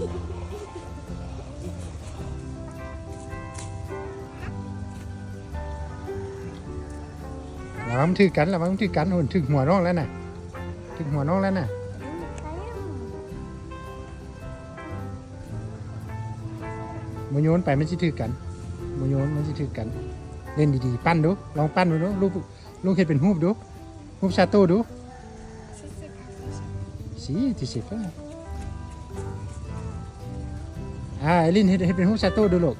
ລະວັງມັນຖືກກັນ ລະວັງມັນຖືກກັນ ໂອ້ ຖືກຫົວນ້ອງແລ້ວນະ ຖືກຫົວນ້ອງແລ້ວນະ. ບໍ່ໂຍນໄປ ມັນຊິຖືກກັນ ບໍ່ໂຍນ ມັນຊິຖືກກັນ. ເຫຼັ້ນດີໆ ປັ້ນດູ ລອງປັ້ນເບິ່ງດູ ລູກ ລູກເຮັດເປັນຮູບດູ ຮູບຊາໂຕ້ດູ. ສີ່ສິບ ສີ່ສິບ ອ່າ ເອລິນ ເຮັດ ເຮັດເປັນຮູບຊາໂຕ້ດູລູກ.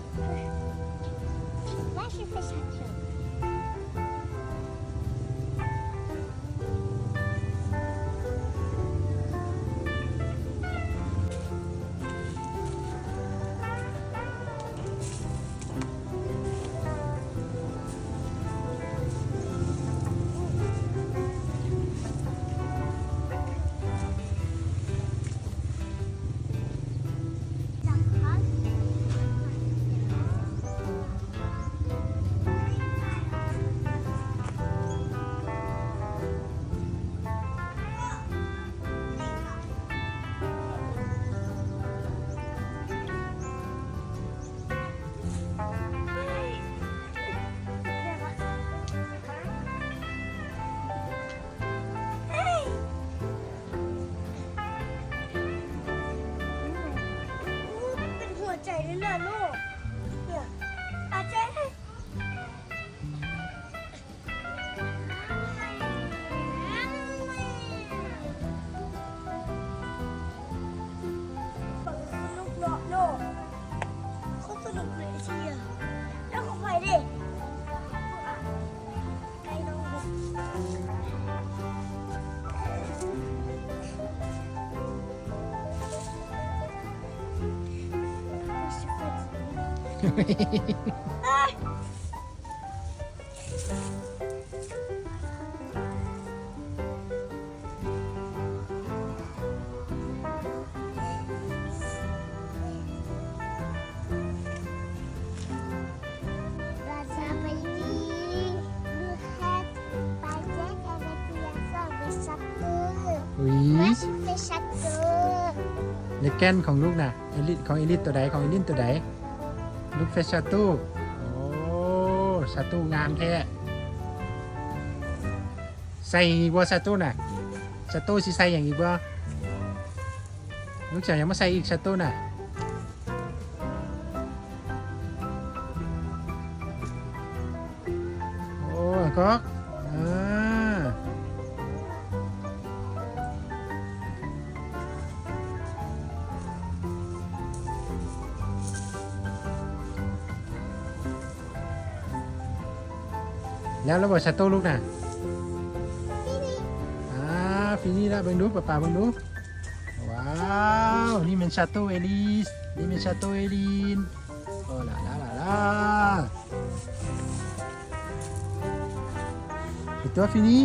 ອຸ້ຍ ແລະແກ່ນຂອງລູກນະ ເອລິດ ຂອງເອລິດໂຕໃດ? ຂອງເອລິນໂຕໃດ? ລູກເຟດຊາຕູ. ໂອ້ ຊາຕູງາມແທ້. ໃສ່ອີກບໍ່ຊາຕູນະ? ຊາຕູຊິໃສ່ຫຍັງອີກບໍ່? ລູກຈະຫຍັງມາໃສ່ອີກຊາຕູນະ? ໂອ້ ກອກ ເອີ ແລ້ວລະບໍ່ຊາໂຕ້ລູກນະ? ອ່າ ຟີນີ້ລະ ເບິ່ງດູ ປາປາເບິ່ງດູ. ວ້າວ ນີ້ແມ່ນຊາໂຕ້ເອລິດ ນີ້ແມ່ນຊາໂຕ້ເອລິດ. ໂອ້ ລາ ລາ ລາ ລາ. ເຮັດຕົວຟີນີ້.